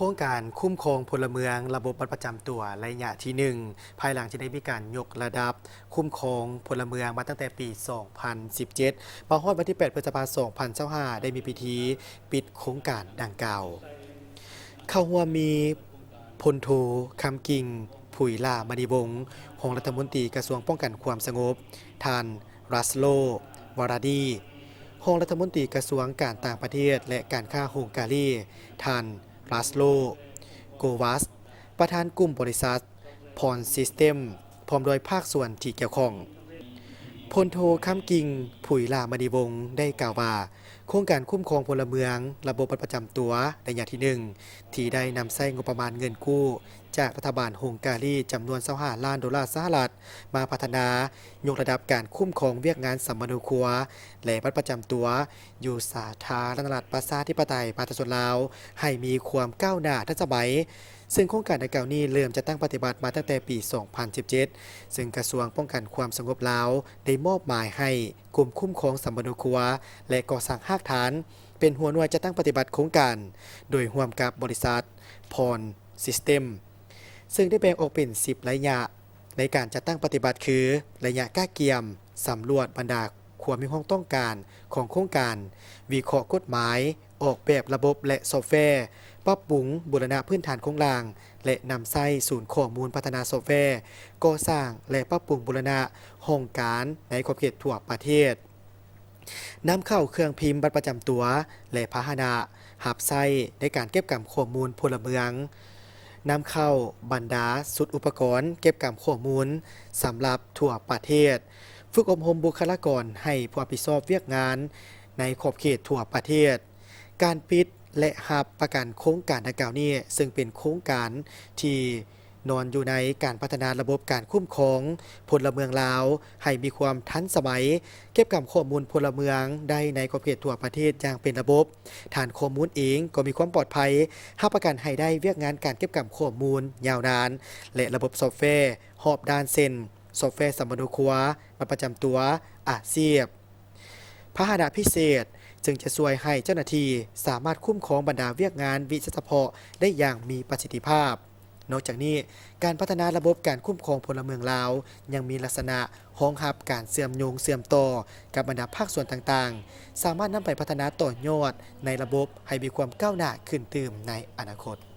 ໂຄງການຄຸ້ມຄອງພົນລະເມືອງລະບົບບັດປະຈຳຕົວໄລຍະທີໜຶ່ງ ພາຍຫຼັງທີ່ໄດ້ມີການຍົກລະດັບຄຸ້ມຄອງພົນລະເມືອງມາຕັ້ງແຕ່ປີສອງພັນສິບເຈັດ ມາຮອດວັນທີແປດ ພຶດສະພາ ສອງພັນຊາວຫ້າ ໄດ້ມີພິທີປິດໂຄງການດັ່ງກ່າວ. ເຂົ້າຮ່ວມມີ ພົນໂທ ຄຳກິ່ງ ຜຸຍຫຼ້າມະນີວົງ ຮອງລັດຖະມົນຕີກະຊວງປ້ອງກັນຄວາມສະຫງົບ, ທ່ານ ລັດສະໂລ ວາຣາດີ ຮອງລັດຖະມົນຕີກະຊວງການຕ່າງປະເທດ ແລະ ການຄ້າຮົງກາລີ, ທ່ານ ລັດສະໂລ ໂກວັດ ປະທານກຸ່ມບໍລິສັດ ພອນ ຊິສເຕັມ ພ້ອມດ້ວຍພາກສ່ວນທີ່ກ່ຽວຂ້ອງ. ພົນໂທ ຄຳກິ່ງ ຜຸຍຫຼ້າມະນີວົງ ໄດ້ກ່າວວ່າ ໂຄງການຄຸ້ມຄອງພົນລະເມືອງລະບົບບັດປະຈຳຕົວໄລຍະທີໜຶ່ງ ທີ່ໄດ້ນຳໃຊ້ງົບປະມານເງິນກູ້ຈາກລັດຖະບານຮົງກາລີຈຳນວນຊາວຫ້າລ້ານໂດລາສະຫະລັດ ມາພັດທະນາຍົກລະດັບການຄຸ້ມຄອງວຽກງານສຳມະໂນຄົວ ແລະ ບັດປະຈຳຕົວຢູ່ສາທາລະນະລັດປະຊາທິປະໄຕປະຊາຊົນລາວ ໃຫ້ມີຄວາມກ້າວໜ້າທັນສະໄໝ, ເຊິ່ງໂຄງການດັ່ງກ່າວນີ້ເລີ່ມຈັດຕັ້ງປະຕິບັດມາຕັ້ງແຕ່ປີສອງພັນສິບເຈັດ ເຊິ່ງກະຊວງປ້ອງກັນຄວາມສະຫງົບລາວໄດ້ມອບໝາຍໃຫ້ກົມຄຸ້ມຄອງສຳມະໂນຄົວ ແລະ ກໍ່ສ້າງຮາກຖານ ເປັນຫົວໜ່ວຍຈັດຕັ້ງປະຕິບັດໂຄງການ ໂດຍຮ່ວມກັບບໍລິສັດ ພອນ ຊິສເຕັມ ເຊິ່ງໄດ້ແບ່ງອອກເປັນສິບໄລຍະໃນການຈັດຕັ້ງປະຕິບັດ ຄື ໄລຍະກະກຽມ, ສຳຫຼວດບັນດາຄວາມຮຽກຮ້ອງຕ້ອງການຂອງໂຄງການ, ວິເຄາະກົດໝາຍ, ອອກແບບລະບົບ ແລະ ຊອບແວ, ປັບປຸງບູລະນະພື້ນຖານໂຄງລ່າງ ແລະ ນຳໃຊ້ສູນຂໍ້ມູນພັດທະນາຊອບແວ, ກໍ່ສ້າງ ແລະ ປັບປຸງບູລະນະຫ້ອງການໃນຂອບເຂດທົ່ວປະເທດ. ນຳເຂົ້າເຄື່ອງພິມບັດປະຈຳຕົວ ແລະ ພາຫະນະຮັບໃຊ້ໃນການເກັບກຳຂໍ້ມູນພົນລະເມືອງ, ນຳເຂົ້າບັນດາຊຸດອຸປະກອນເກັບກຳຂໍ້ມູນສຳລັບທົ່ວປະເທດ, ຝຶກອົບຮົມບຸກຄະລາກອນໃຫ້ຜູ້ຮັບຜິດຊອບວຽກງານໃນຂອບເຂດທົ່ວປະເທດ. ການປິດ ແລະ ຮັບປະກັນໂຄງການດັ່ງກ່າວນີ້ ເຊິ່ງເປັນໂຄງການທີ່ ນອນຢູ່ໃນການພັດທະນາລະບົບການຄຸ້ມຄອງພົນລະເມືອງລາວໃຫ້ມີຄວາມທັນສະໄໝ, ເກັບກຳຂໍ້ມູນພົນລະເມືອງໄດ້ໃນຂອບເຂດທົ່ວປະເທດຢ່າງເປັນລະບົບ, ຖານຂໍ້ມູນເອງກໍມີຄວາມປອດໄພ, ຮັບປະກັນໃຫ້ໄດ້ວຽກງານການເກັບກຳຂໍ້ມູນຍາວນານ ແລະ ລະບົບຊອບແວຮອບດ້ານ ເຊັ່ນ ຊອບແວສຳມະໂນຄົວ, ບັດປະຈຳຕົວ, ອາຊີບ, ພາຫະນະພິເສດ ເຊິ່ງຈະຊ່ວຍໃຫ້ເຈົ້າໜ້າທີ່ສາມາດຄຸ້ມຄອງບັນດາວຽກງານວິຊາສະເພາະໄດ້ຢ່າງມີປະສິດທິພາບ. ນອກຈາກນີ້, ການພັດທະນາລະບົບການຄຸ້ມຄອງພົນລະເມືອງລາວ ຍັງມີລັກສະນະຮອງຮັບການເຊື່ອມໂຍງເຊື່ອມຕໍ່ກັບບັນດາພາກສ່ວນຕ່າງໆ, ສາມາດນຳໄປພັດທະນາຕໍ່ຍອດໃນລະບົບໃຫ້ມີຄວາມກ້າວໜ້າຂຶ້ນຕື່ມໃນອະນາຄົດ.